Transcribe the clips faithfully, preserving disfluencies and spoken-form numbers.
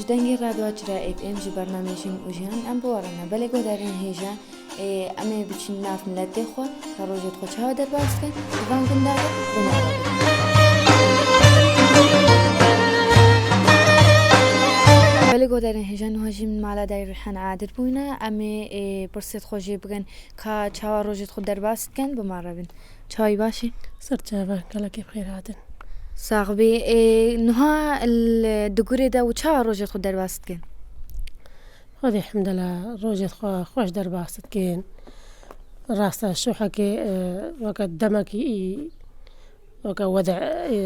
Ji dengê Radyo Çira F M ji bernameyê Jin û Jiyan em bi we re ne. Belê guhdarên hêja, ê, em ê biçin nav miletê xwe, ka rojê xwe çawa derbas dikin, di van gunda de bi me re bin. Belê guhdarên hêja, niha jî min mala dayê Rîhan Adil bûyne. Em ê, ê, pirsê xwe jê bikin, ka çawa rojê xwe derbas dikin, bi me re bin. Çawa yî baş î? Ser çava, gelekî bi xêr hatin. Sax bî. Ê, niha li, di gurê de û çawa rojê xwe derbas dikin? Xwedê hemdela rojê xwe xweş derbas dikin. Rasta şohekê, e, weke demekî î, weke wede, e,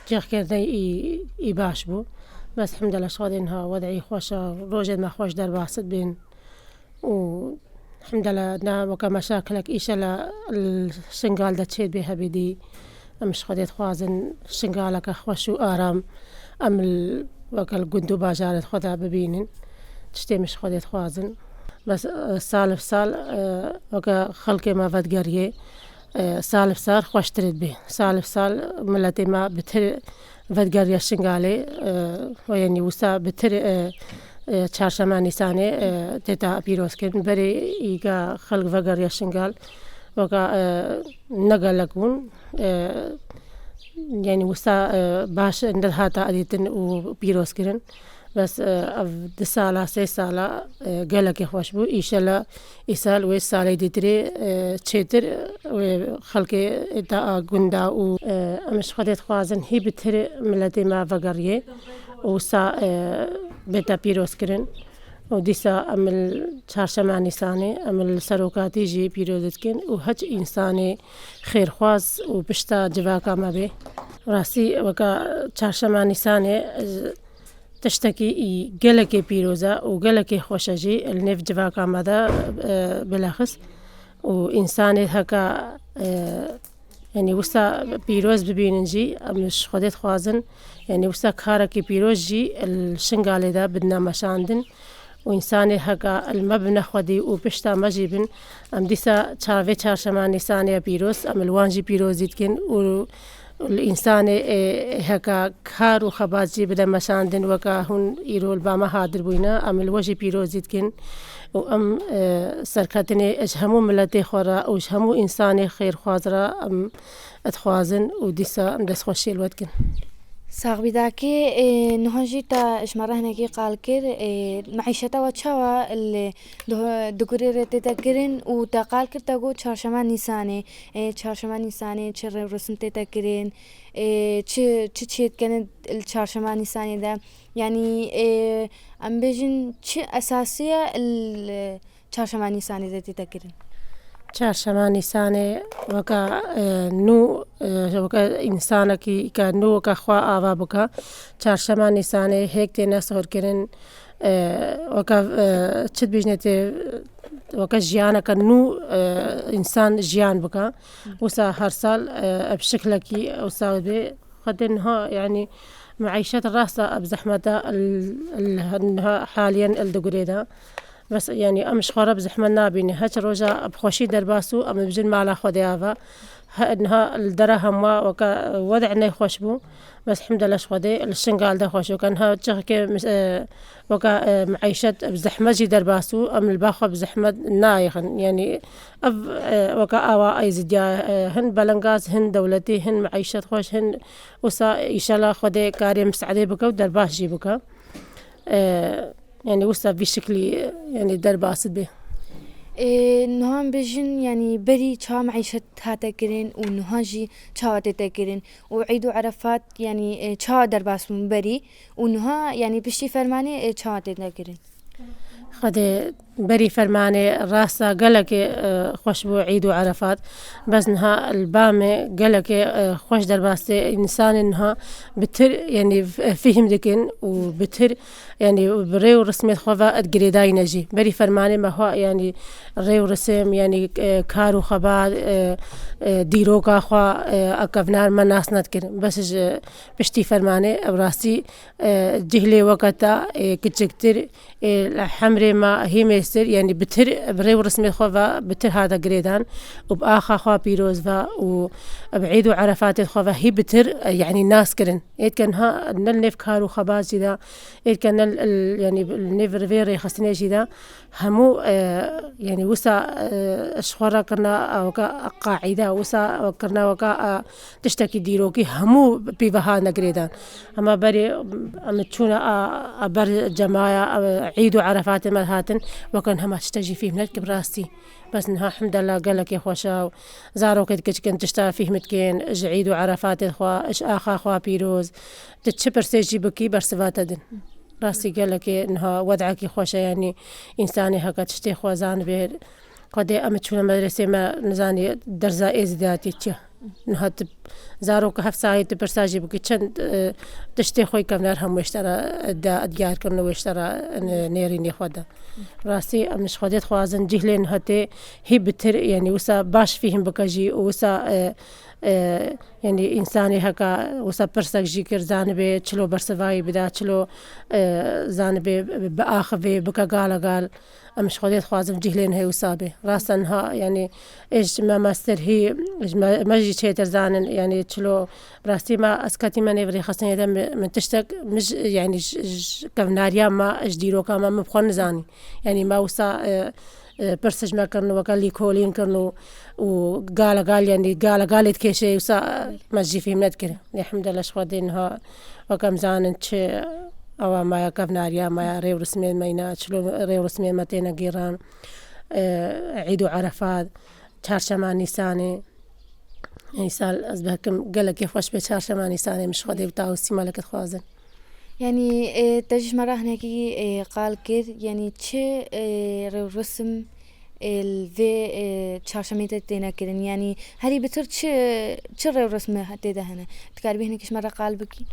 cêxkirine î, î baş bû. Bes hemdela ji Xwedê niha wedeyî xweş e, rojê me xweş derbas dibin. û hemdela ne weke meşakilek îşela li Şingal de çêdibê hebê dî. Em ji Xwedê dixwazin Şingaleke xweş û aram em li weke li gund û bajarê xwe de bibînin. Tiştê min ji Xwedê dixwazin. Bes, e, sal bi sal, e, weke xelkê me vedigeriyê, e, sal bi sal xweştir dibe. Sal bi sal miletê me bi tir vedigeriya Şingalê, e, we yanî wisa bi tir, e, e, çarşema Nîsanê, e, têta pîrozkirin. Berê îga xelk vegeriya Şingal, weka, e, ne gelek bûn, e, yanî wisa, e, baş nedihata dîtin û pîrozkirin. Bes, e, ev du sala, sê sala, e, gelekê xweş bû. Îşela îsal wê salê dîtirê, e, çêtir, e, wê xelkê ta a gunda û, e, em ji Xwedê dixwazin hî bi tir miletê me vegeriyê û wisa, e, bête pîrozkirin. Û dîsa em li çarşema Nîsanê, em li serokatî jî pîroz dikin û hiç însanê xêrxwaz û pişta civaka me bê. Rastî weka çarşema Nîsanê, e, tiştekî î gelekê pîroz e û gelekê xweş e jî li nêv civaka me de, e, bilexis û însanê heka, e, yanî wisa pîroz bibînin jî, em ji Xwedê dixwazin, yanî wisa karekî pîroz jî li Şingalê de bidine meşandin û însanê heka li me bine xwedî û pişta me jî bin, em dîsa ça-, vê çarşema Nîsanê ya pîroz, em li wan jî pîrozî dikin û Li însanê, e, heka kar û xebat jî bide meşandin, weka hûn îro li ba me hadir bûyne, em li we jî pîrozî dikin û em, e, serketinê ji hemû miletê xwe re û ji hemû însanê xêrxwaz re em dixwazin û dîsa em destxweşiyê li we dikin. Sax bî dakê, e, niha jî te ji me re hinekî qal kir, e, meîşeta we çawa li di, di gurê re tête kirin û te qal kir te got çarşema Nîsanê. Ê, çarşema Nîsanê çi rêwresim tête kirin? Ê, çi, çi çêdikene li çarşema Nîsanê de? Yanî, ê, em bêjin çi esasî ye li çarşema Nîsanê de tête kirin? Çarşema Nîsanê weka, e, nû, e, weka însanekî ka nû weka xwe ava bike. Çarşema Nîsanê hêk têne sihorkirin, e, weka, e, çi dibêjinê tê, weke jiyaneke nû, e, însan jiyan bike. Wisa her sal, e, ev şiklekî wisa bê. Xwedê niha, yanî, meîşet rasta ev zehmeta el, el, niha haliyen el digurê de. Bes, yanî, em ji xwe re bi zehmet nabîne. Hiç roja bi xweşî derbas û em dibijin mala Xwedê ava. He, niha li dera hemwa weke wede nexweş bû. Bes hemdela ji Xwedê li Şingal de xweş. Weke niha çixkê, e, weke, e, meîşet bi zehmet jî derbas û em li ba xwe bi zehmet nayêxin. Yanî ev, e, weke awa Êzidiya, e, hin belengaz, hin dewletî, hin meîşet xweş, hin wisa îşela Xwedê karê misedê bike û derbas jî bike. E, Yanî wisa vî şiklî, yanî derbas dibe. Ê, niha em bêjin, yanî berî çawa meîşet hate kirin û niha jî çawa tête kirin û Eîd û Erefat, yanî, ê, çawa derbas bûn berî û niha, yanî piştî fermanê, ê, çawa tête kirin? Xwedê berî fermanê rasta gelekê, e, xweş bû Eîd û Erefat. Bes niha li ba me gelekê, e, xweş derbas tê. Însanên niha bi tir, yanî, f-, fihim dikin û bi tir Yanî bi rê û rismê xwe ve et girêdayîne jî. Berî fermanê me xwe, yanî rê û risim, yanî, e, kar û xebat, e, e, dîroka xwe, e, a kevnar me nas nedikir. Bes ji piştî fermanê ew rastî, e, cihlê weke te, e, kiçiktir, e, li hemrê me hîmê Ser, yanî bitir bi rê û rismê xwe ve bitir hate girêdan û bi axa xwe pîroz ve û bi Îd û Erefatê xwe ve hî bitir, yanî nas kirin. Êdke niha ne li nêv kar û xebat jî de, êdke ne li, yanî li nêv vê rêxistinê jî de hemû, e, yanî wisa, e, ji xwe re kirina weke qaîde, wisa kirina weke, e, tiştekî dîrokî hemû pî ve hate girêdan. Hema berê em çûne a, a ber cemaya, a Îd û Erefatê me hatin, weke niha me tiştek jî fîhm nedike bi rastî. Bes niha hemdela gelekê xweş e û zarokê dikiçik in tişta fîhm dikin, ji Îd û Erefatê xwe, ji axa xwe pîroz, tu çi pirsê jî bikî bersiva te din. Rastî gelekê niha wed'ekî xweş e, yanî însanê heke tiştê xwe zanibe. Xwedê em çûne medresê me nizanî derza êzîdiyatî çi ye. Niha tu zaroka heft salî tu pirsa jî bikî çend, e, tiştê xwe kevner hemû wê ji te re, e, de diyar kirin û wê ji te re, e, nêrînê xwe de. Rastî em ji Xwedê dixwazin cîhlê niha tê hî bitir, yanî wisa baş fîhm bike jî û wisa, e, e, yanî însanê heka wisa pirsek jî kir zanibe çilo bersivayî bida, çilo, e, zanibe biaxivê, bike gala gal. Em ji Xwedê dixwazin cîhlên hê wisa bê. Rast e niha, yanî, ê ji me mestir hî, ji me, me jî çêtir zanin, yanî, çilo, bi rastî me, ez ketîme nêv rêxistinê de, min, min tiştek, min ji, yanî, ji, ji kevnariya me, ji dîroka me, min bi xwe nizanî. Yanî, me wisa, e, e, pirs ji me kirin, weke lîkolîn kirin û, û gala gal, yanî, gala galê dikêşê, wisa, e, me jî fîhm nedikir. Lê hemdela ji Xwedê niha, weke em zanin çi, Ewa maya kevnariya, maya rê û rismên me îna, çilo rê û rismên me têne gêran, e, Îd û Erefat, çarşema Nîsanê. Îsal ez bi hekim gelekê xweş bê çarşema Nîsanê min ji Xwedê û tawusî meleket xwazin. Yanî, e, te ji me re hinekî, e, qal kir, yanî çi, e, rê û risim, e, li vê, e, çarşemê te têne kirin? Yanî herî bitir çi, çi rê û rismê tê de hene? Dikaribî hinek ji me re qal bikî?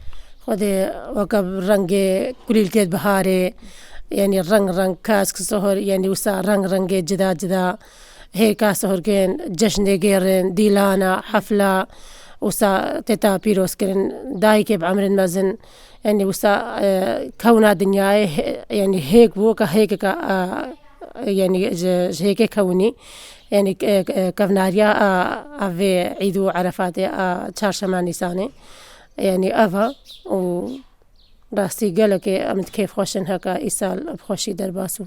Xwedê weke rengê kulîlkê biharê, yanî reng reng kesk, sohor, yanî wisa reng rengê cida cida, hêka sohorkên, ceşnê gêrin, dîlana, hefla, wisa tê ta pîroz kirin, dayikê bi emrin mezin, yanî wisa, e, kewna dinyayê, he-, yanî hêk bû, weke hêkeka, e, yanî ji, ji hêkê kewinî, yanî, e, e, kevnariya a, a vê Îd û Erefatê a çarşema Nîsanê, yanî ev e û rastî gelekê em di kêfxweş in heka îsal bi xweşî derbas bû.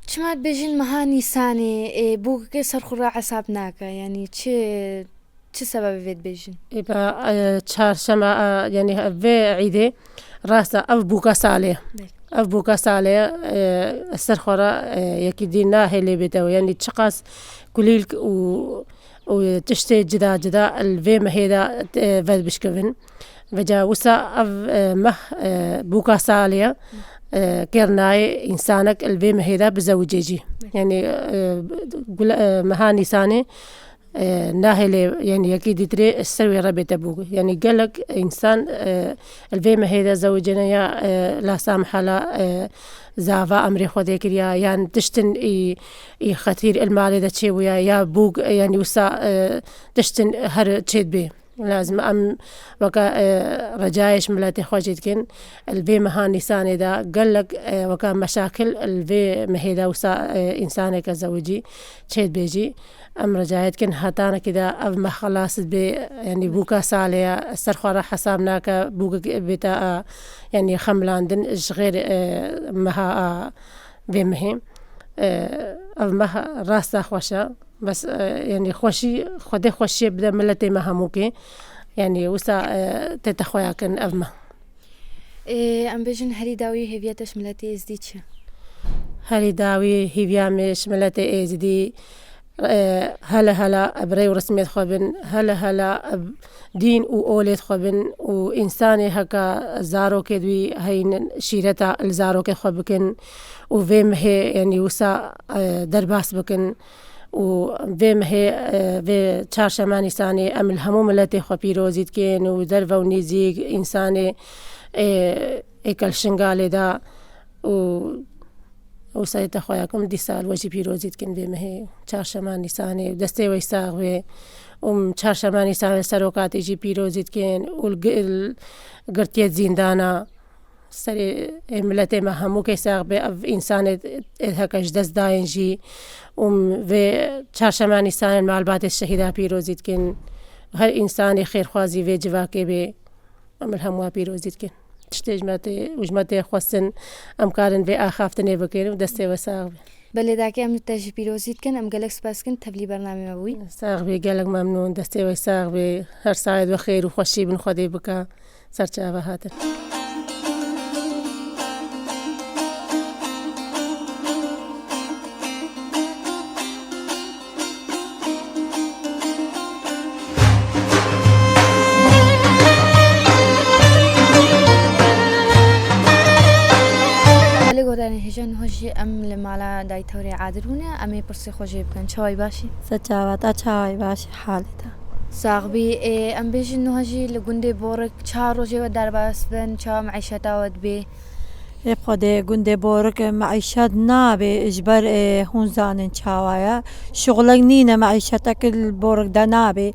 Çima dibêjin meha Nîsanê, e, bûkeke ser xwe re hesab nake? Yanî çi Çi sebebê vê dibêjin? Ê, ba, e, çarşema, e, yanî vê îdê rast e, ev bûka salê ye. Belê. Ev bûka salê ye, e, ser xwe re, e, yekî dî nahêlê bête. Yanî çiqas kulîlk û, û tiştê cida cida li vê mehê de, e, vedibişkivin. Veca wisa ev, e, meh, e, bûka salê ye, e, kêr nayê însanek li vê mehê de bizewicê jî. Belê. Yanî, e, gule-, e, meha Nîsanê, e, nahêlê, yanî yekî dîtirê ser wê re bête bû. Yanî gelek însan, e, li vê mehê de zewicêne ya, e, la samhala, e, zava emrê Xwedê kiriya, yan tiştin î, î xetîr il malê de çêbûya, ya bûk, yanî wisa, e, tiştin her çêdibê. Lazim em weke, e, recayê ji miletê xwe jî dikin. Li vê meha Nîsanê de gelek, e, weke meşakil li vê mehê de wisa, e, însaneke zewicî çêdibê jî. Em recayê dikin hetanekî de ev meh xelas dibe, yanî bûka salê ye, ser xwe re hesab nake, bûk bête, e, yanî xemilandin ji xêr, e, meha, e, vê mehê. E, ev meh rasta xweş e. Bes, e, yanî xweşî, Xwedê xweşiyê bide miletê me hemûkê. Yanî wisa, e, tête xweyakirin ev meh. Ê, em bêjin herî dawî hêviya te ji miletê Êzidî çi? Herî dawî hêviya me ji miletê Êzidî, e, hele hele bi rê û rismê xwe bin, hele hele bi dîn û olê xwe bin û însanê heka zarokê di wî heynin şîreta li zarokê xwe bikin û vê mehê, yanî wisa, e, derbas bikin. Û vê mehê, e, vê çarşema Nîsanê em li hemû miletê xwe pîrozî dikin û derve û nêzîk însanê, e, êke li Şingalê de û, û serê te xweya kum dîsa li we jî pîrozî dikin vê mehê çarşema Nîsanê û destê we sax bê û çarşema Nîsanê serokatê jî pîrozî dikin û li gi-, li girtiyê zîndana Serê ê miletê me hemûkê sax be, ev însanê ê heke ji dest dayên jî û vê çarşema Nîsanê malbatê şehîda pîrozî dikin. Her însanê xêrxwazî vê civakê bê, em li hemû pîrozî dikin. Tiştê ji me tê û ji me tê xwestin, em karin vê axaftinê bikin û destê we sax be. Belê dake, em li te jî pîrozî dikin, em gelek spas dikin, tevlî bernamê me bûyî. Sax bê, gelek memnûn, destê we sax bê. Her saet we xêr û xweşî bin Xwedê bike. Serçava hatin. Belê godarên hêja niha jî em li mala dayî tewrê Adir bûne, em ê pirsê xwe jê bikin. Çawayî başî? Serçava te çawayî başî, halê te? Sax bî. Ê, em bêjin niha jî li gundê Borik çawa rojê we derbas bin, çawa meîşeta we dibê? Ê Xwedê, gundê Borik, e, meîşet nabê, ji ber, e, hûn zanin çawa ye. Şixulek nîne, meîşetek li Borik de nabê.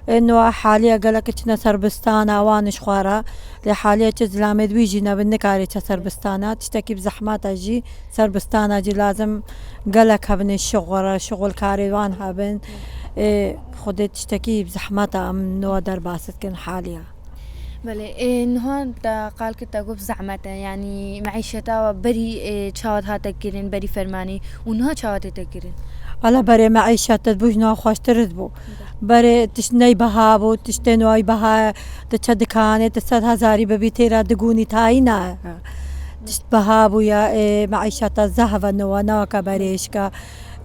E, niha haliye gelek çine ser bistana wan ji xwe re. Lê haliye çi zilamê di wî jî nebin, nikarê çe ser bistana. Tiştekî bi zehmet e jî, ser bistana jî lazim gelek hebin şixul, şixulkarê wan hebin. E, Xwedê tiştekî bi zehmet e em niha derbas dikin haliye. Belê, ê, niha te qal kir te got bi zehmet e, yanî meîşeta we berî, ê, çawa hate kirin, berî fermanî û niha çawa tête kirin? Wala berê meîşet dibû ji niha xweştir dibû. Berê tişt ney biha bû, tiştê niha biha ye, tu çi dikanê, tu sed hezarî bibî têra digûnî tayî ne. Tişt biha bûye, ê, meîşeta zehf e niha, ne weke berê şika.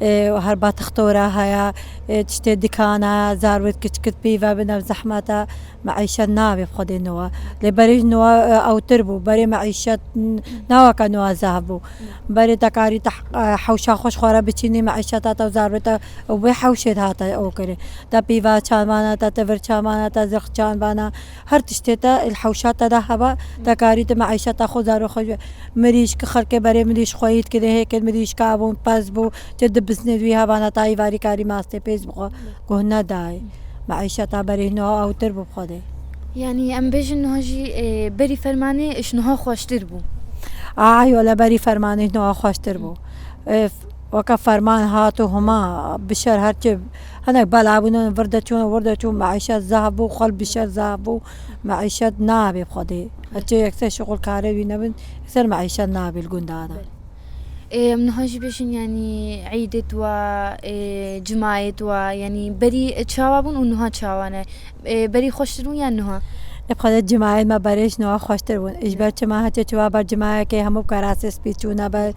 Ê, her ba textora heye, ê, tiştê dikana, zarwêt kiçkit pîve bin, ev zehmet e, meîşet nabê bi Xwedê niha. Lê berê ji niha, ê, ewtir bû, berê meîşet n-, ne weke niha zehf bû. Berê te karî te, ê, hewşa xwe ji xwe re biçînî, meîşeta te û zarwêta û wê hewşê de hate ew kirin. Te pîva çandvana, te tivir çandvana, te zirx çandvana, her tiştê te li hewşa te de heba, te karî tu meîşeta xwe, zarwê xwe ji mirîşk, xelkê berê mirîşk xweyî dikirê, hêkên mirîşka bûn, pez bû, tu dibiznê wî hebana tayî varî karî mastê pêz bixwe, guh nedayê. Meîşeta berê niha ewtir bû bi Xwedê. Yanî em bêjin niha jî, ê, berî fermanê ji niha xweştir bû. Ay, wele berî fermanê ji niha xweştir bû. Ê, weke ferman hat û hema bişer her çi hinek bela bûne, vir de çûn, wir de çûn, meîşet zaf bû, xwel bişer zaf bû, meîşet nabê bi Xwedê. Her çi yekser şixulkarê wî nebin, yekser meîşet nabê li gunda de. Ê, em niha jî bêjin, yanî îdêt wa, ê, cimayêt wa, yanî berî çawa bûn û niha çawa ne? Ê, berî xweştir bûn yan niha? Ê, bi Xwedê cimayêt me berê ji niha xweştir bûn. Ji ber çima hete çiwa ber cimayekê hemû bi kerasê spî çûne ber,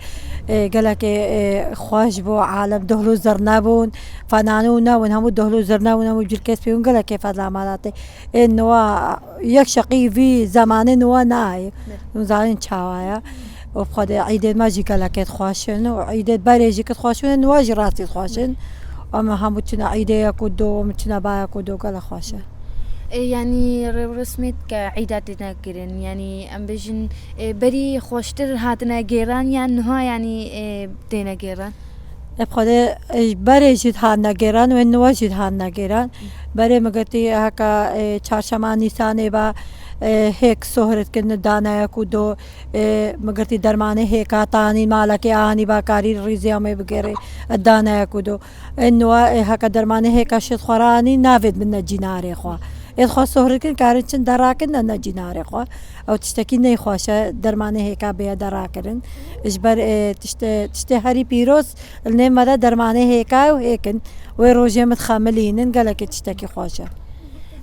ê, gelekê, ê, xweş bû, alem dohl û zirne bûn. Fenanû nebûn, hemû dohl û zirne bûn, hemû cilkê spî bûn, gelekê fedla mala tê. Ê niha yek şeqî vî zemanê niha nayê. Hûn zanîn çawa ye. Û bi Xwedê îdêt me jî gelekê dixweşin û îdêt berê jî ki dixweşin, niha jî rastî dixweşin. Em hemû çine îdê yek û do, em çine ba yek û do, gelek xweş e. Ê, yanî rêw û resmêt ke îda têne kirin, yanî em bêjin, ê, berî xweştir hatine gêran yan niha, yanî, ê, têne gêran? Ê, bi Xwedê, ê, berê jî hatine gêran, wê niha jî hatine gêran. Berê min girtî heke, ê, çarşema Nîsanê ba, ê, hêk sohr dikin, dane yek û do, ê, min girtî dermanê hêka tanî, malekê anî ba karî rîzê em ê bigêrê, dane yek û do. Ê niha, ê, heke dermanê hêka şêt xwe ranî, navêt min ne cînarê xwe. Ê xwe sohr dikin, karin çin derakin ne, ne cînarê xwe. Ew tiştekî neyxweş e, dermanê hêka bêye derakirin. Ji ber, ê, tiştê, tiştê herî pîroz li nêv me de dermanê hêka û hêk in. Wê rojê min dixemilînin, gelekî tiştekî xweş e.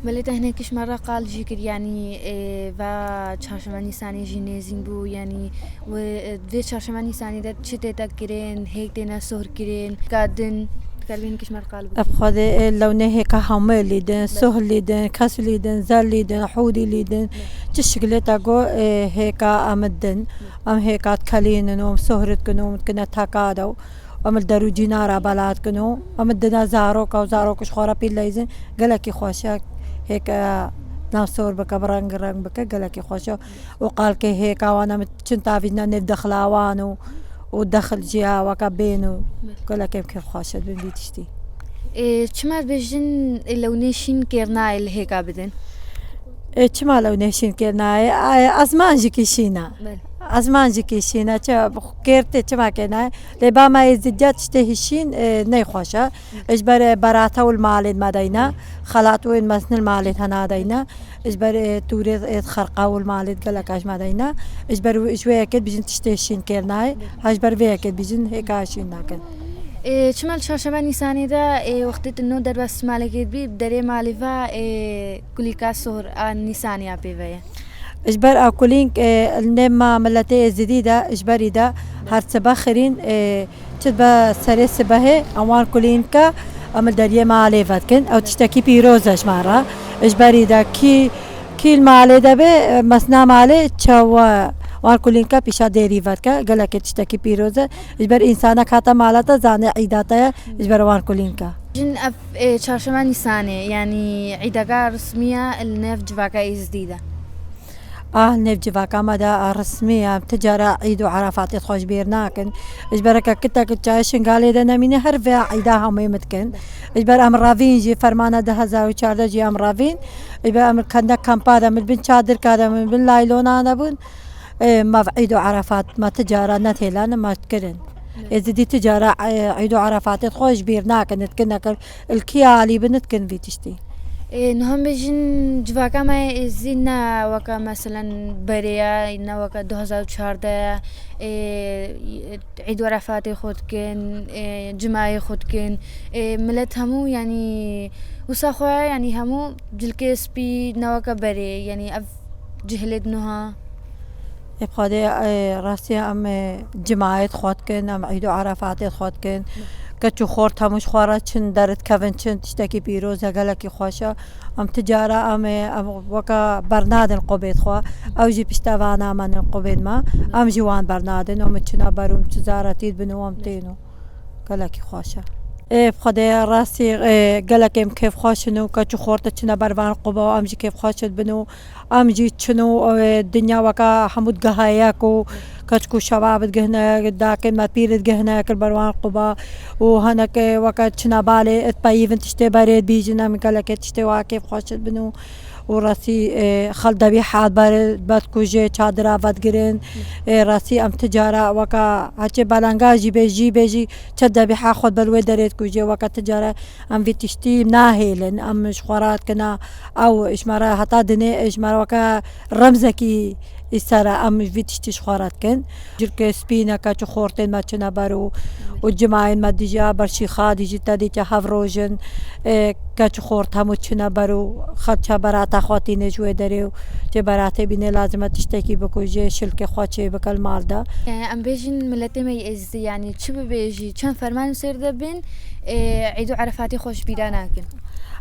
Belê te hinekî ji me re qal jî kir, yanî, ê, va çarşema Nîsanê jî nêzîn bû, yanî wê, ê, vê çarşema Nîsanê de çi tête kirin, hêk têne sohr kirin, ka din, dikar vê hinekî ji me re qal bikî? Ê bi Xwedê, ê, lewnê hêka hemû lî din, soh lî din, kes lî din, zer lî din, hûdî lî din. Çi şikilê te got, ê, hêka em din, em hêka dikelînin û em sohr dikin û em dikine teka de û em li der û cînara bela dikin û em dine zaroka û zarok ji xwe re pîl leyzin, gelekî xweş e. Hêk, e, nav sor bike, bi reng reng bike, gelekî xweş e. Û qalkê hêka wan em çin tavîzine nêv dexla wan û, û dexil jî ya weke bên û gelekê kêfxweş e bin vî tiştî. Ê, çima dibêjin, ê, lewnê şîn kêr nayê li hêka bidin? E, çima lew nêşîn kêrnayê? E, ezman jikî şîn e. Belê. Ezman jikî şîn e. Çi kêrtê çima kêrnayê? Lê ba me êzîdiya tiştê hîşîn, e, neyxweş e. Ji ber, e, berate û li malê me deyne. Xelat û ên mesnil malê hena deyne. Ji ber, e, tûrê, e, xerqa û li malê gelek e ji me deyne. Ji ber wî, ji wê yekê dibêjin tiştê şîn kêrnayê. Ha ji ber vê yekê dibêjin hêka şîn nakin. Ê, çima li çarşema Nîsanê de, ê, wextê tu nû derbas malekê dibî, bi derê malê ve, ê, kulîka sohr a Nîsanê ya pê ve ye? Ji ber a kulînk, ê, li nêv me miletê Êzidî de, ji berî de her sibe xirîn, ê, çi be serê sibehê, em wan kulînka, em li deriyê malê vedikin. Ew tiştekî pîroz e ji me re. Ji berî de kî, kî li malê de be, mesna malê, çawa wan kulînka pîşa dêrî vedike. Gelekê tiştekî pîroz e. Ji ber însanek hate mala te, zanê îda te ye, ji ber wan kulînka. Jin ev, e, çarşema Nîsanê, yanî îdeka resmî ye li nêv civaka Êzidî de? Ah, li nêv civaka me de, ah, resmî ye. Em ti cara Îd û Erefatê xwe ji bîr nakin. Ji ber ke kitek çayê Şingalê de nemîne, her vê îda hemû min dikin. Ji ber em revîn jî, fermana du hezar û çardeh jî em revîn. Ji ber em li kende kampa de, min bin çadirka de, min bin laylona de bûn. Ê, me Îd û Erefat, me ti cara netêlane, me kirin. Êzidî ti cara, e, Îd û Erefatê xwe ji bîr nakin, dikin, nekin, li kî alî bin, dikin vî tiştî. Ê, niha em bêjin civaka me yê Êzidî ne weke, meselen, berê ye, ne weke du hezar û çardeh ye, ê, Îd û Erefatê xwe dikin, ê, cimayê xwe dikin. Ê, milet hemû, yanî, wisa xwe, yanî, hemû cilkê spî, ne weke berê, yanî, ev cihilê di niha. Ê, bi Xwedê, ê, rastî em, ê, cimayê xwe dikin, em Îd û Erefatê xwe dikin. Keç û xort hemû ji xwe re çin, derdikevin çin, tiştekî pîroz e, gelekî xweş e. Em ti cara em ê, em weke bernadin qubêd xwe. Ew jî piştevana me in qubêd me. Em jî wan bernadin, em çine ber û em çi zaretî dibin û em tên û. Gelekî xweş e. Ê, bi Xwedê rastî, ê, gelek em kêfxweş in û keç û xorte çine ber van quba û em jî kêfxweş dibin û em jî çin û, ê, dinya weke hemû digeha yek û keç ku şeva bidigihne, dakê me pîr digihne kir ber wan quba û hinek, ê, weke çine balê, ê, dipeyivin tiştê berê dibîjin, em gelekê tiştê wa kêfxweş dibin û û rastî, ê, xel debî hal ber, ber dikujê, çadira vedigirin. Ê, rastî em ti cara weke heçê belenga jî bê, jî bê jî çi debî ha xwe ber wê derê dikujê, weke ti cara em vî tiştî nahêlin. Em ji xwe re dikina ew ji me re heta dinê, ji me re weke remzekî îsera em vî tiştî ji xwe re dikin. Cirkê spî ne, keç û xortên me çine ber û, û cimayên me dijî ya ber şîxa dijî te dî ke hev rojin, e, keç û xort hemû çine ber û xelça berata xwe tîne ji wê derê û cê beratê bîne lazim e tiştekî bikujê, şilkê xwe çê bike li mal de. E, em bêjin miletê me yê Êzidî, yanî çi bibêjî, çend ferman ser de bin, e, Îd û Erefatê xwe ji bîra nakin.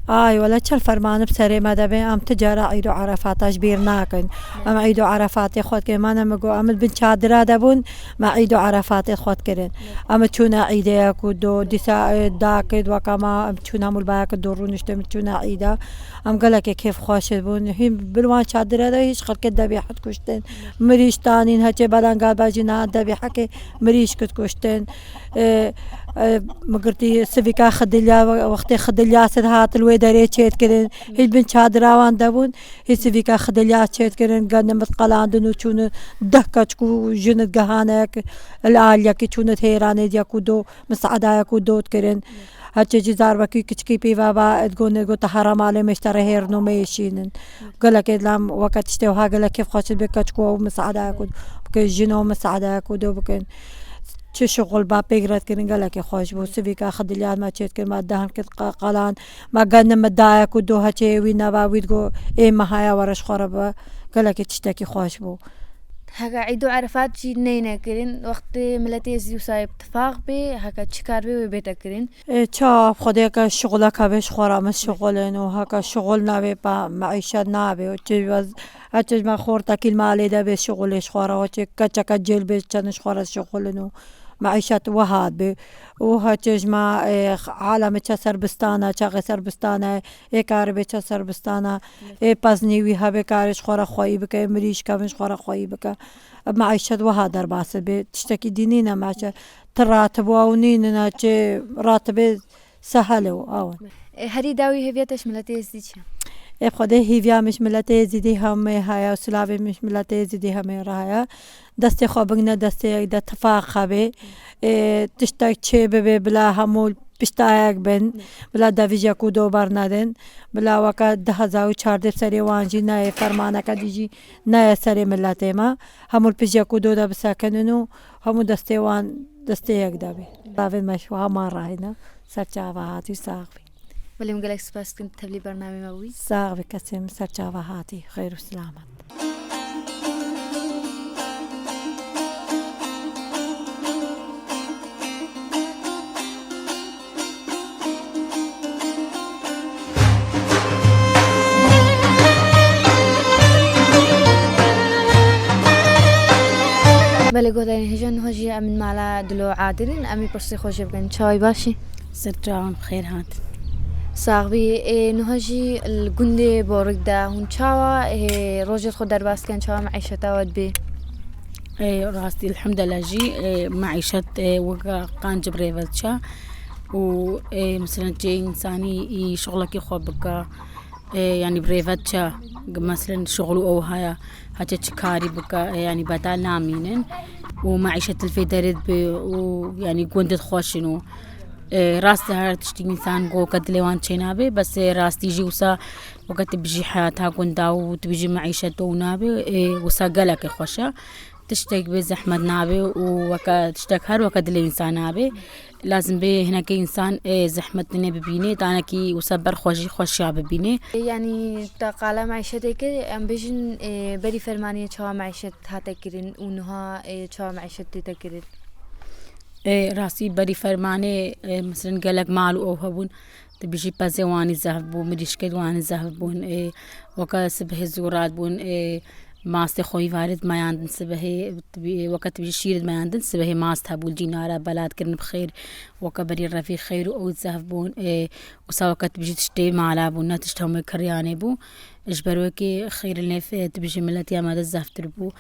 Ay, wele çend fermanib serê me de bê, em ti cara Îd û Erefata ji bîr nakin. Em Îd û Erefatê xwe dikin, me ne min got, em li bin çadira de bûn, me Îd û Erefatê xwe dikirin. Em çûne îdê yek û do, dîsa, e, dakid weka me, em çûne hemû li ba yek û do rûniştin, em çûne îda. Em gelekê kêfxweş bûn. Hîn bin wan çadire de hîç xelkê debî hit kuştin. Mirîş tanîn, heçê belenga bejî niha debî hekê mirîş kit kuştin. E, e, min girtî sivîka Xidilya, wextê Xidilya sed hat li wê derê çêdikirin. Hîn bin çadira wan de bûn. Hî sivîka Xidilya çêdikirin, genim diqelandin û çûnin deh keç ku jin digehane yek li aliyekî çûnin hêranê yek û do, misaada yek û do dikirin. Heçê jî zarwekî kiçikî pîva ba, digotin, got, hera malê me ji te re hêrin û me yê şînin. Gelekê dilam weke tiştê wiha gelek kêfxweş dibe, keç ku ew misaada yek û do bikin, jin ew misaada yek û do bikin. Çi şixul ba pêk redkirin gelekê xweş bû. Sivîka Xidilya me çêdikir, me dehan kir qe-, qelan, me genim min dayek û do heçê wî neba wî digo, ê me haya were ji xwe re be. Gelekê tiştekî xweş bû. Heke Îd û Erefat jî neyne kirin, wextê miletê Êzidî wisa yê bi tifaq bê, heke çi kar bê wê bête kirin. Ê, çawa Xwedê heke şixulek hebe ji xwe re min şixulin û heke şixul nabê pa meîşet nabê û çi wez-, Heçê ji me xortekî li malê de bê şixulê ji xwe re, heçê keçeke cêl bê çend ji xwe re şixulin û meîşet wiha bê. Û heçê ji me, e, hala me çe serbistan e, çaxê serbistan e, ê karibê çe serbistan e, ê peznî wî hebê karê ji xwe re xweyî bike, ê mirî ji kevin ji xwe re xweyî bike. Meîşet wiha derbas bê. Tiştekî dî nîne meîşet. Ti ratibû ew nînin, heçê ratibê sehel e û ew e. E, herî dawî hêviya te ji miletê Êzidî çi ye? Ê Xwedê hîviya min ji miletê Êzidî hemê heye û silavê min ji miletê Êzidî hemê re heye. Destê xwe bigine destê yek de, tifaq hebe. Ê, tiştek çê bibe, bila hemû pişta yek bin, bila devîjek û do bernedin, bila weke du hezar û çardeh serê wan jî neyê, fermaneke dî jî neyê serê miletê me. Hemû li pişt yek û do de bisekinin û hemû destê wan destê yek de bê. Ravên me ji wiha man rahîne. Ser çava hatî, sax bî. Belê, hûn gelek spas dikin, tevlî bernamê me bûyî. Sax bî, kesê min, ser çava hatî, xêr û silamet. Belê, guhdarên hêja, niha jî em li mala Dilo Adir in, em ê pirsê xwe jê bikin. Çawa yî, baş î? Ser çavan, bi xêr hat. Sax bî. Ê, niha jî li gundê Borik de hûn çawa, ê, rojê xwe derbas dikin, çawa meîşeta we dibê? Ê, rastî, elhamdulillah jî, ê, meîşet, ê, weke qanc bi rê ve diçe û, ê, meselen, çê însanî, î, şixulekî xwe bike, ê, yanî bi rê ve diçe, meselen, şixul û ew haya, heçe çi karî bike, ê, yanî betal namînin û meîşet li vê derê dibe û, yanî, gund dixweşin û, ê, rast e, her tiştî însan go ke dilê wan çênabe, bes, ê, rastî jî wisa weke tu bijî heyata gunda û tu bijî meîşet û nabe, ê, wisa gelekê xweş e. Tiştek bê zehmet nabe û weke tiştek her weke dilê însan nabe. Lazim bê hinekê însan, ê, zehmet dinê bibîne, danekî wisa ber xwe jî xweşiya bibîne. Yanî te qala meîşetê kir, em bêjin, ê, berî fermaniyê çawa meîşet hate kirin û niha, ê, çawa meîşet tête kirin? Ê, rastî berî fermanê, ê, meselen gelek mal û ew hebûn, tu bijî pezê wanî zehf bû, mirîşkê wanî zehf bûn, ê, weke sibehê zû radibûn, ê, mastê xwe îvarê dimayandin sibehê, weke tu bijî şîr dimayandin sibehê mast hebû, cînara belat kirin bi xêr, weke berî revî xêr û ew zehf bûn, ê, wisa weke tu bijî tiştê mala bûn, ne tişt hemû kiryanê bû. Ji ber wekî xêr li nêf, ê, tu bijî miletiya me de zeftir bû.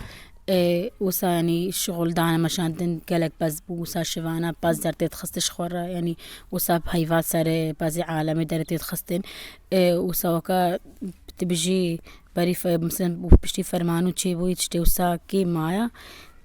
Ê, wisa, yanî, şixul dane meşandin gelek pez bû, wisa şivana pez der tê dixistin ji xwe re, yanî, wisa heyva serê pezê alemê derê tê dixistin. Ê, wisa weke tu bijî berî fe-, misal, piştî ferman û çêbûyî tiştê wisa kêm maya.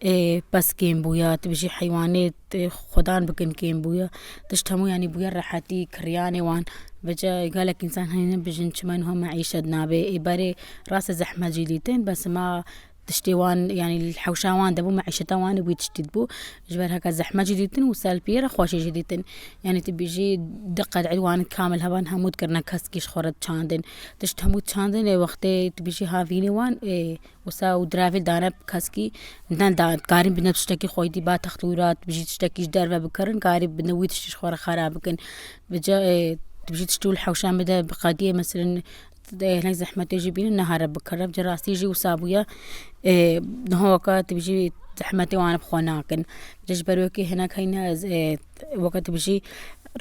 Ê, pez kêm bûya, tu bijî heywanê, ê, xwedan bikin kêm bûya. Tişt hemû, yanî, bûya rehetî, kiryanê wan. Vêca gelek însan hene bijin çima niha meîşet nabe. Ê, berê rast e zehmet jî dîtin, bes ma tiştê wan, yanî li hewşa wan de bû, meîşeta wan wî tiştî dibû. Ji ber heke zehmet jî dîtin û ser piyê re xweşî jî dîtin. Yanî tu bijî di qed'î wan kamil heban hemû dikirine keskî ji xwe re çandin. Tişt hemû çandin ê wextê tu bijî havînê wan, ê, wisa û diravê dane keskî ne da, karîn bine tiştekî xwe dî ba text wî re, tu bijî tiştekî ji derve bikirin, karî bine wî tiştî ji xwe re xera bikin. Vêca, ê, tu bijî tiştî û li hewşa me de bi qediyê, meselen, Dê hinek zehmetê jî bînin, nehare bikire. Bi rastî jî wisa bûye. Ê, niha weke tu bijî zehmetê wan bi xwe nakin. Ji ber wekî hinek heyne, ez, ê, weke tu bijî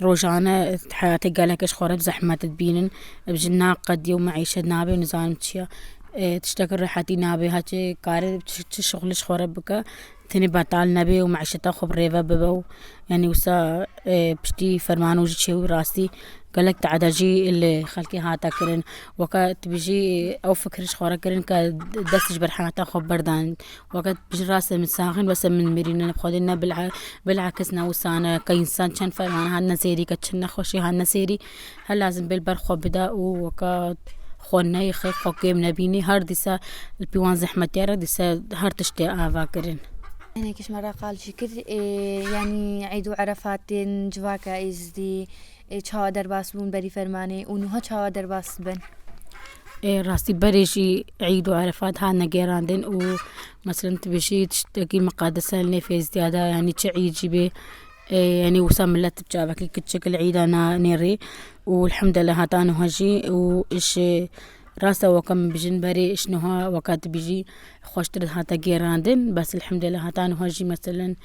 rojane heyatê gelek ji xwe re bi zehmet dibînin. Bi jin naqedî û meîşet nabe û nizanim çi ye. Ê, tiştek rehetî nabe, heçê kare çi, çi şixulê ji xwe re bike. Tenê betal nebe û meîşeta xwe bi rê ve bibe û, yanî wisa, e, piştî ferman û ji çêwî rastî gelek te'de jî li xelkê hate kirin. Weke tu bijî, ew fikir ji xwe re kirin ke dest ji ber heyata xwe berdan. Weke tu bijî rast e min saxin, bes e min mirîne, xwedê ne bil'a-, bil'akis ne wisa ne, ke însan çend ferman hatine sêrî, ke çend nexweşî hatine sêrî, her lazim bê li ber xwe bide û weke xwe neyê xêr xwe kêm nebînî, her dîsa li pî wan zehmetiya re dîsa her tiştê ava kirin. Hinekî ji me re qal jî kir, ê, yanî Eîd û Erefat tên civaka Êzidî, ê, çawa derbas bûn berî fermanê û niha çawa derbas dibin? Ê, rastî berê jî Eîd û Erefat hatine gêrandin û, meselen, tu bijî tiştekî miqedese li nêf Êzidiya de, yanî çi Eîd jî bê, e, yanî wisa milet bi çavekî kiçik li Eîda na-, nêrê û elhamdulillah heta niha jî û ji rast e weke min bijin berê ji niha weke tu bijî xweştir hate gêrandin, bes elhamdulillah heta niha jî meselen,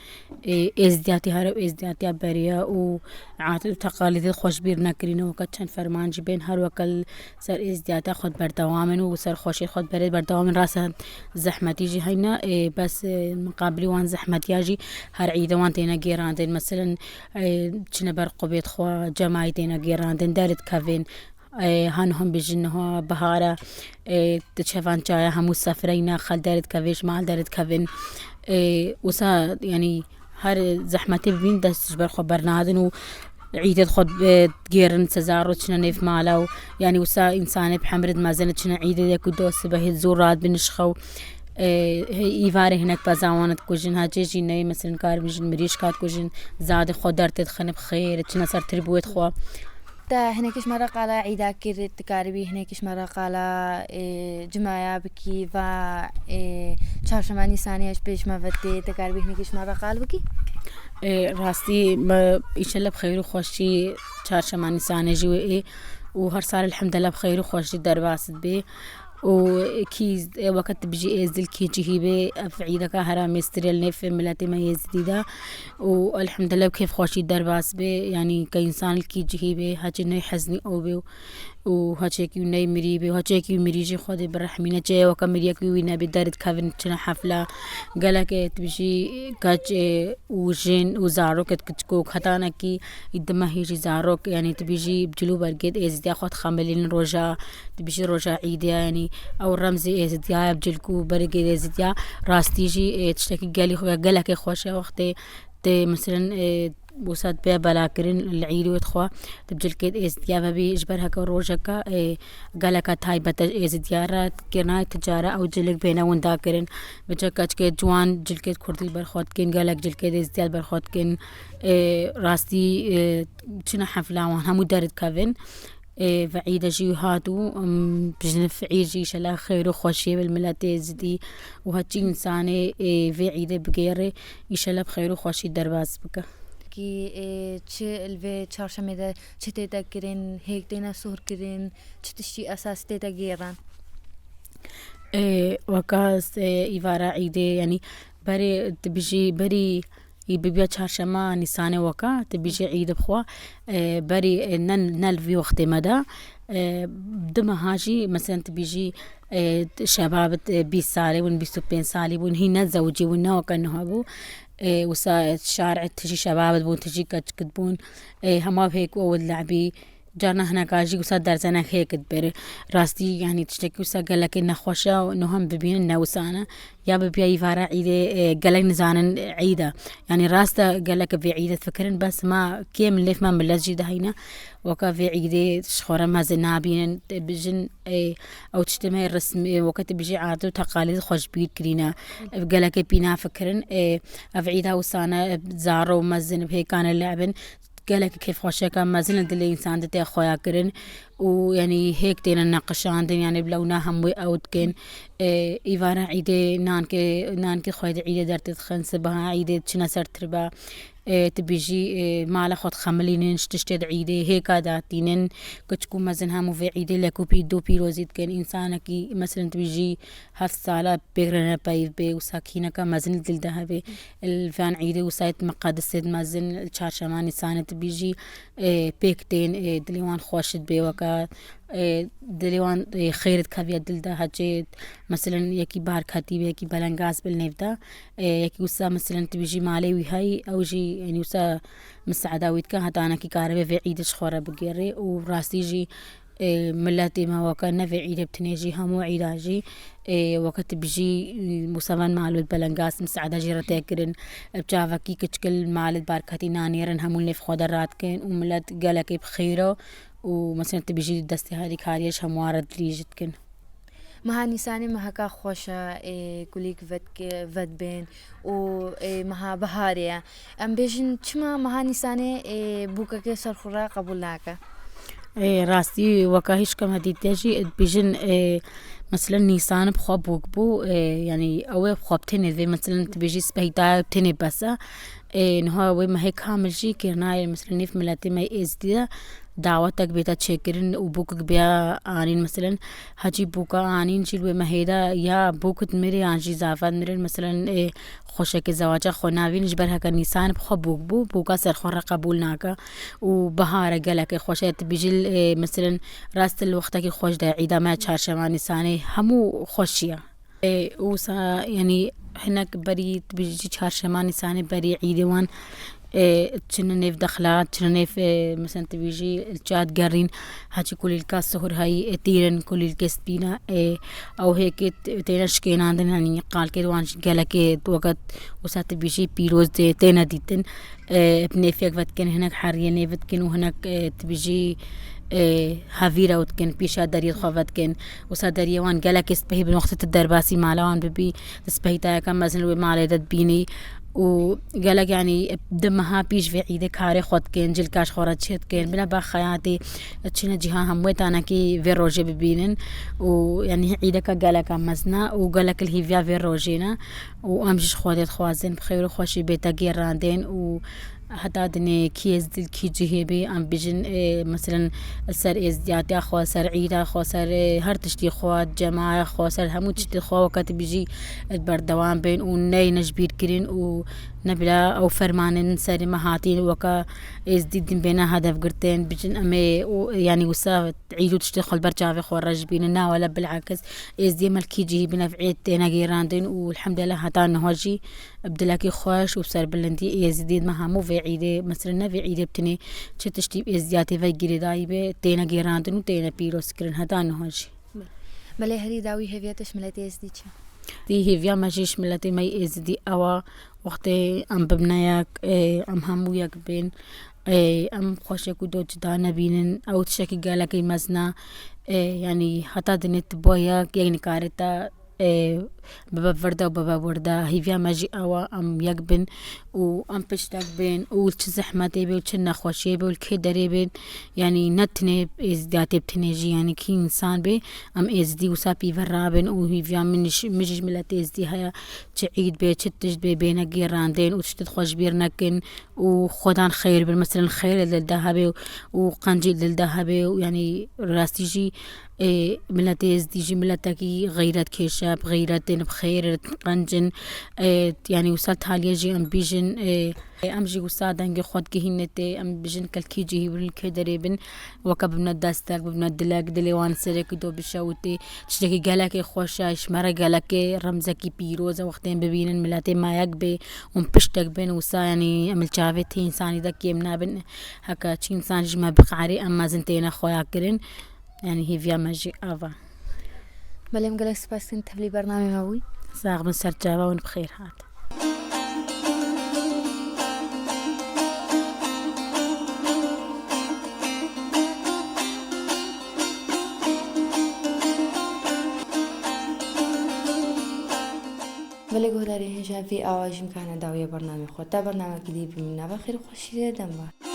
e, êzdiyatî here û êzdiyatiya beriya û adet û teqalîdê xwe ji bîr nekirîne weke çend ferman jî bên her weke li ser êzdiyata xwe berdewam in û ser xweşiyê xwe berê berdewam in. Rast e zehmetî jî heyne, ê, bes, ê, miqabilî wan zehmetiya jî her îde wan têne gêrandin. Meselen, ê, çine ber qubêt xwe, cemayî têne gêrandin, derê dikevin. E, han hon bijin niha bihara, e, di çevan çaya hemû sefreyna xel derdikevin, ji mal derdikevin. E, wisa, yanî, her zehmetê bibîn dest ji ber xwe bernadin û îdê xwe, e, digêrin sezar û çine nêv mala û, yanî, wisa însanê bi hemrid mezin çine îdê de ku do sibehê zor radibin ji xew. E, îvarê hinek bezawan dikujin, hacê jî neyê, meselin, karibin jin mirîşka dikujin, zadê xwe derdê dixin bi xêr, çine ser tirbûyê xwe. Te hinekî ji me re qala îda kir, dikaribî hinekî ji me re qala, e, cimaya bikî, va, e, çarşema Nîsanê ji pêş me ve tê, dikaribî hinekî ji me re qal bikî? E, rastî me, înşellah bi xeyr û xweşî çarşema Nîsanê jî wê ê û her sal elhamdulillah bi xeyr û xweşî derbas dibe. û kî, e, weke tu bijî êzdî li kî cihî bê, ev îdeka hera mêstirê li nêv miletê me êzdî de û elhamdulillah kêfxweşî derbas bê, yanî ke însan li kî cihî bê, hecî ney heznî ew bê û, û heçekî wî ney mirî bê û heçekî wî mirî jî Xwedê birehmîne, çi weke miriyekî wî nebê, derdikevin çine hefla, gelek, e, tu bijî keç, e, û jin û zarok et kiçikok, hetanekî di mehê jî zarok, yanî tu bijî bi cil û bergê êzdiya xwe dixemilînin roja, tu bijî roja îdê, yanî ew remzê êzdiya ye bi cil û bergê êzdiya. Rastî jî, e, tiştekî gelî xwe, gelekê xweş e wextê tê, misilin, e, wisa dibe belakirin li îdê xwe, tu bi cilkê êzdiya vebî, ji ber heke rojeke, e, geleke taybet e êzdiya re, kirnayê ticara ew cilik bêne winda kirin. Bi cek keçikê ciwan cilkê kurdî li ber xwe dikin, gelek cilkê êzdiya li ber xwe dikin. E, rastî, e, çine hefla wan hemû derdikevin. E, ve îde jî hat û, em, bijin fi'î jî înşellah xêr û xweşiyê bil miletê êzidî û heçî însanê, e, vê îdê bigêre, înşellah bi xêr û xweşî derbas bike. Kî, e, çi li vê çarşemê de çi tête kirin, hêk têne sor kirin, çi tiştî esasî tête gêran? E, weka, e, îvara îdê, yanî berê tu bijî, berî î bibiya çarşema Nîsanê weka, tu bijî îd bi xwe, e, berî, e, ne, ne li vî wextê me de, e, du meha jî, meselen, tu bijî, e, şebabit, e, bîst salî bûn, bîst û pênc salî bûn, hîn ne zewicî bûn, ne weke niha bû. E, wisa şarê tijî şebabit bûn, tijî keçikit bûn, e, hema hêk û ew dilebî. Carna hineka jî wisa derzenek hêk dibêre. Rastî, yanî tiştekî wisa gelekê nexweş e û niha em bibînin ne wisa ne. Ya bibiya îvara îdê, e, gelek nizanin îd e. Yanî rast e gelek vê îdê difikirin, bes ma kêm li nêv me milet jî diheyne. Weke vê îdê ji xwe re mezin nabînin. Tê bijin, e, ew tiştê me yê resmî, weke tu bijî adet û teqalîd xwe ji bîr kirîne. Ev gelekê pî nafikirin. E, ev îda wisa ne, e, zaro û mezin bi hêkane lebin. Gelek kêfxweşiyeke mezin li dilê însan de tê xweya kirin û, yanî, hêk têne neqişandin, yanî, bila wina hemû ew dikin. E, îvara îdê nankê, nankê xwe di îdê dertê dixin, sibeha îdê diçine ser tirba. E, tu bijî, e, mala xwe dixemilînin, ji tiştê di îdê hêka datînin, kiçik û mezin hemû vê îdê lekûpî dû pîrozî dikin. Însanekî, meselin, tu bijî heft sala pêk re ne peyv bê, wisa kîneka mezin li dil de hebe. Li van îdê wisa yê miqedisê mezin, çarşema Nîsanê tu bijî, e, pêk tên, e, dilê wan xweş dibe weke, e, dilê wan, e, xêr dikeviye dil de hecê, meselen, yekî barketî be, yekî belengaz be li nêv de, e, yekî wisa, meselen, tu bijî malê wî heyî, ew jî, yanî wisa misaada wî dike, hetanekî karibe vê îdê ji xwe re bigêrê û rastî jî, e, miletê me weke ne vê îdê bi tinê jî, hemû îda jî, e, weke tu bijî, e, wisa van malût belengaz misaada jî re tê kirin. Bi çavekî kiçikil malê barketî nanêrin, hemû nêv xwe de radikin û milet gelekê bi xêr e û, meselen, tu bijî destê harîkariyê ji hemû re dirêj dikin. Meha Nîsanê meheka xweş e, ê, kulîk vedke-, vedbên û, ê, meha biharê ye. Em bêjin çima meha Nîsanê, ê, bûkekê ser xwe re qebûl nake? Ê, rastî weka hîç keme dîtiye jî dibêjin, ê, meselen Nîsan bi xwe bûk bû, ê, yanî ew ê bi xwe bi tenê divê, meselen tu bêjî spehî daye bi tenê bes e. Ê, niha wê mehê kamil jî kir nayê, meselen nêv miletê me êzdî de dawetek bête çêkirin û bûkik bêya anîn, meselen, hecî bûka anîn jî li wê mehê de ya bûk dimirê yan jî zava dimirin, meselen, ê, xweşekê zewaca xwe navîn, ji ber heke Nîsan bi xwe bûk bû, bûka ser xwe re qebûl nake û bihare gelekê xweş e, tu bijî, ê, meselen, rast li wextekî xweş de, îda me çarşema Nîsanê hemû xweşî ye. Ê, wisa, yanî, hinek berî, tu bijî çarşema Nîsanê berî îdê wan, e, çine nêv dexla, çine nêv, e, mesela, tu bêjî li çiya digerîn, heçî kulîlka sihurhayî, e, tîrin, kulîlkê spîna, e, ew hêkê t-, têne şikênandin, yanî qalkê wan jî gelekê weke wisa tu bêjî pîroz tê-, têne dîtin. E, bi nêfek vedikin, hinek heriyê nêv dikin û hinek, e, tu bêjî, e, hevîr ew dikin, pîşa deriyê xwe vedikin. Wisa deriyê wan gelekê spehî bin, wextê tu derbasî mala wan bibî, tu spehî tayeke mezin li wê malê de dibînî. Û gelek, yanî, di meha pîş vê îdê karê xwe dikin, cilka ji xwe re çê dikin, bine ba xeyatê, çine cîha hemû wê tanekî vê rojê bibînin. Û, yanî, îdeke geleka mezin e û gelek li hîviya vê rojê ne. Û em jî ji Xwedê dixwazin bi xêr û xweşî bête gêrandin û heta dinê kî êzdî li kî cihê bê, em bijin, ê, meselen, li ser êzdiyatiya xwe, ser îda xwe, ser, ê, her tiştî xwe, cemaya xwe, ser hemû tiştê xwe weke tu bijî, ê, berdewam bin û neyne ji bîr kirin û nebila ew fermanên serê me hatîn weke êzdî din bêne hedefgirtin, bijin em ê û, yanî wisa îd û tiştê xwe li ber çavê xwe re ji bînin, na wele bilakis êzdiyê me li kî cihî bin ev îd têne gêrandin û elhamdulillah heta niha jî bi dilekî xweş û serbilindî êzdî me hemû vê îdê, meselen ne vê îdê bi tinê, çi tiştî bi êzdiyatê ve girêdayî be, têne gêrandin û têne pîrozkirin heta niha jî. Belê herî dawî hêviya te ji miletê êzdî çi? Dî hêviya me jî ji miletê me yê êzdî ew a, wextê em bibine yek, ê, em hemû yek bin, ê, em xweşek û do cuda nebînin, ew tiştekî gelekî mezin e, ê, yanî heta dinê tu bo yek, yek nikare te, ê, bibe vir de û bibe wir de. Hêviya me jî ew e, em yek bin û em piştek bin û li çi zehmetê be û çi nexweşiyê be û li kê derê bin, yanî ne tinê êzdiyatê bi tinê jî, yanî kî însan be, em êzdî wisa pî ve rabin û hêviya min ji, min jî ji miletê êzdî heye, çi îd be, çi tişt be, bêne gêrandin û tiştê xwe ji bîr nekin û xwedan xeyr bin. Meselen xeyr li de hebe û qencî li de hebe û, yanî rastî jî, ê, miletê êzdî jî miletekî xeyretkêş e, bi xeyret in, bi xeyr in, bi qenc in. Ê, yanî wisa taliyê jî em bîjin, ê, em jî wisa dengê xwe digihîne tê, em bijin kelkî cihî bin, li kê derê bin, weke bibine destek, bibine dilek, dilê wan serekî do bişewitê. Tiştekî gelekê xweş e, ji me re gelekê remzekî pîroz e, wextên bibînin miletê me yek bê û em piştek bin, wisa, yanî em li çavê tê însanî de kêm nabin. Heke çi însan ji me biqarê, em mezin têne xweya kirin. Yanî hêviya me jî ev e. Belê, em gelek spas dikin, tevlî bernamê me bûyî. Sax bin, ser çava hûn bi xêr hat. Belê guhdarên hêja vî awa jî em kehne dawiya bernamê xwe. Ta bernamekî dî bimînin nava xêr û xweşî de, dem baş.